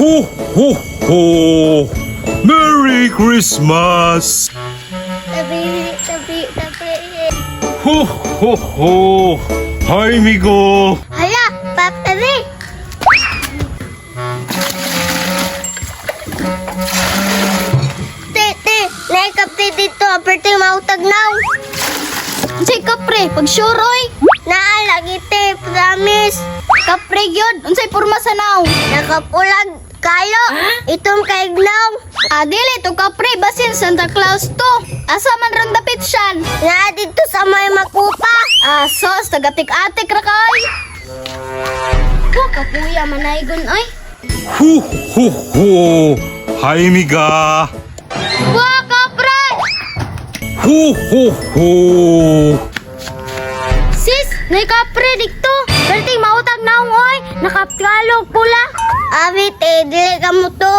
Ho ho ho! Merry Christmas! Tabi, tabi, tabi. Ho ho ho! Hi, Migo! Hala, papari. Te, te, naikapte dito, aperte mautag now. Unsay kapre, pag sure oy. Naa lagi te, promise. Kapre gyud, unsay porma sa naw? Nakapulag kayo, itong kaignaw. Ah, dili to kapre, basin Santa Claus to. Asa man rang dapit siyan? Naa dito sa may makupa. Ah, sos, tagatik-atik ra kay. Ko kapuya manaygon oy. Ho ho ho! Hi, Miga! Wa kapre! Ho ho ho! Sis, nay kapre dikto. Perting mautag naong oy, nakakalog pula. Abi te, dili ka mo to.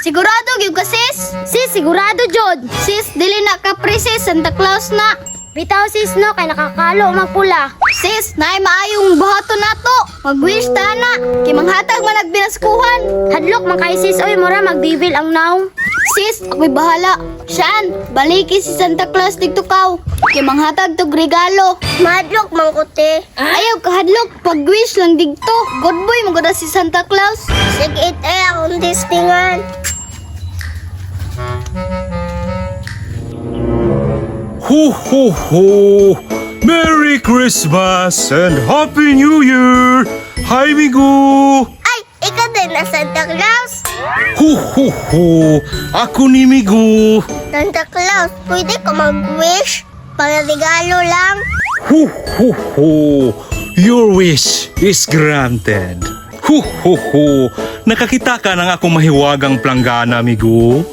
Sigurado gyud ka sis? Sis, sigurado jud. Sis, dili na kapre sis, Santa Claus na. Bitaw sis no kay nakakalo magpula. Sis, naay maayong buhaton nato. Mag-wish ta na. Kay manghatag man nagbinaskuhan. Hadlok man kay sis oy mura magbibil ang naong. Sis, ako'y bahala. Saan? Baliki si Santa Claus didto kaw. Kay manghatag tog regalo. Madlok man ko te. Ayaw kahadlok, pag-wish lang digto. Good boy, maganda si Santa Claus. Sige te, akong testingan. Ho ho ho! Merry Christmas and Happy New Year! Hi, Migo! Ay, ikaw din na Santa Claus. Ho ho ho! Ako ni Migo! Santa Claus, pwede ka mag-wish? Para regalo lang. Ho ho ho! Your wish is granted. Ho ho ho! Nakakita ka ng akong mahiwagang planggana, amigo.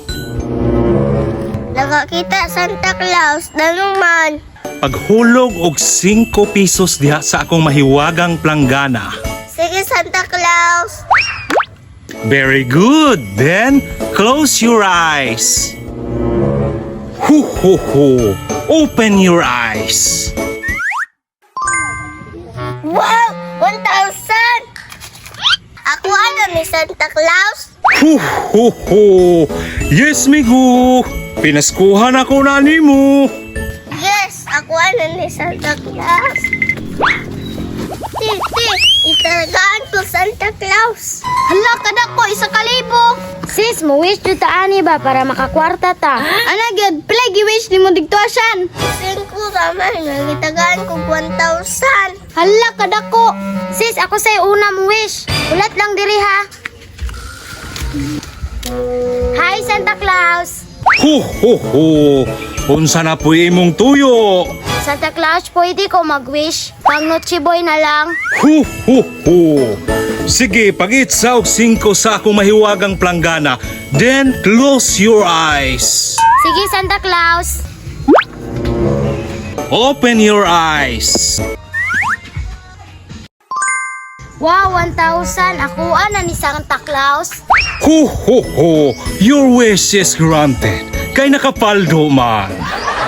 Nakakita Santa Claus, danong man. Paghulog og 5 pesos diha sa akong mahiwagang planggana. Sige Santa Claus. Very good. Then, close your eyes. Ho ho ho! Open your eyes. Wow! 1,000! Ako ano ni Santa Claus? Ho ho ho! Yes, migo! Pinaskuhan ako na nimo. Yes! Ako ano ni Santa Claus? Ti, ti, italagaan ko Santa Claus. Hala, kada ko, 1,000. Sis, mo wish jud ta ani ba para makakwarta ta? Ana gyud, pila gi-wish nimo didto asyan? Singko raman, nagitagaan ko 1,000. Hala, kada ko. Sis, ako say una mo wish. Ulat lang diri ha. Hi Santa Claus. Ho ho ho! Unsa na po imong tuyo? Santa Claus, pwede ko mag-wish. Pang Noche Boy na lang. Ho ho ho! Sige, pag-itsa og 5 sa akong mahiwagang planggana. Then close your eyes. Sige, Santa Claus. Open your eyes. Wow, 1,000. Ako na ni Santa Claus. Ho ho ho! Your wish is granted. Kay nakapaldo man.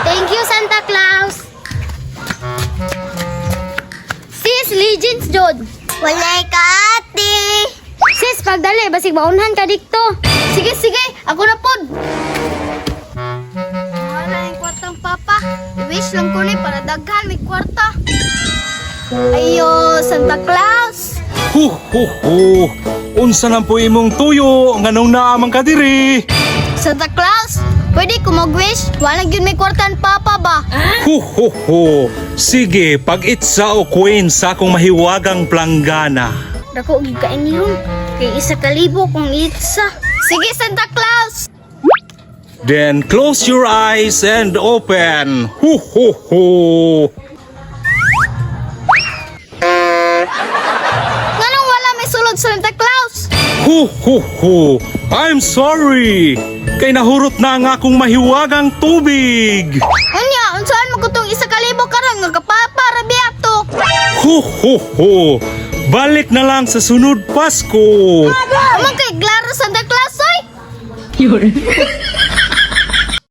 Thank you, Santa Claus. Sis, Legends jud. Walay ka ate. Sis, pagdali, basig maunhan ka dikto. Sige, sige, ako na pod. Wala yung kwartang papa. I-wish lang ko ni para daghan may kwarta. Ayo, Santa Claus. Ho ho ho! Unsa na po imong tuyo nganong naamang ka diri? Santa Claus, pwede ko mag-wish? Wala gyud may kwartan papa ba? Ho ho ho! Sige, pag-itsa o queen sa akong mahiwagang planggana. Dako gyud ka inihon. Kay 1,000 kung itsa. Sige, Santa Claus. Then close your eyes and open. Ho ho ho! Nganong wala may sulod Santa Claus? Ho ho ho! I'm sorry! Kay nahurot na ang akong mahiwagang tubig. Unya, unsaan mo kutong 1,000 karon nga kapapa ra biya to? Ho ho ho! Balik na lang sa sunod Pasko. Aman kay klaro Santa Claus oy.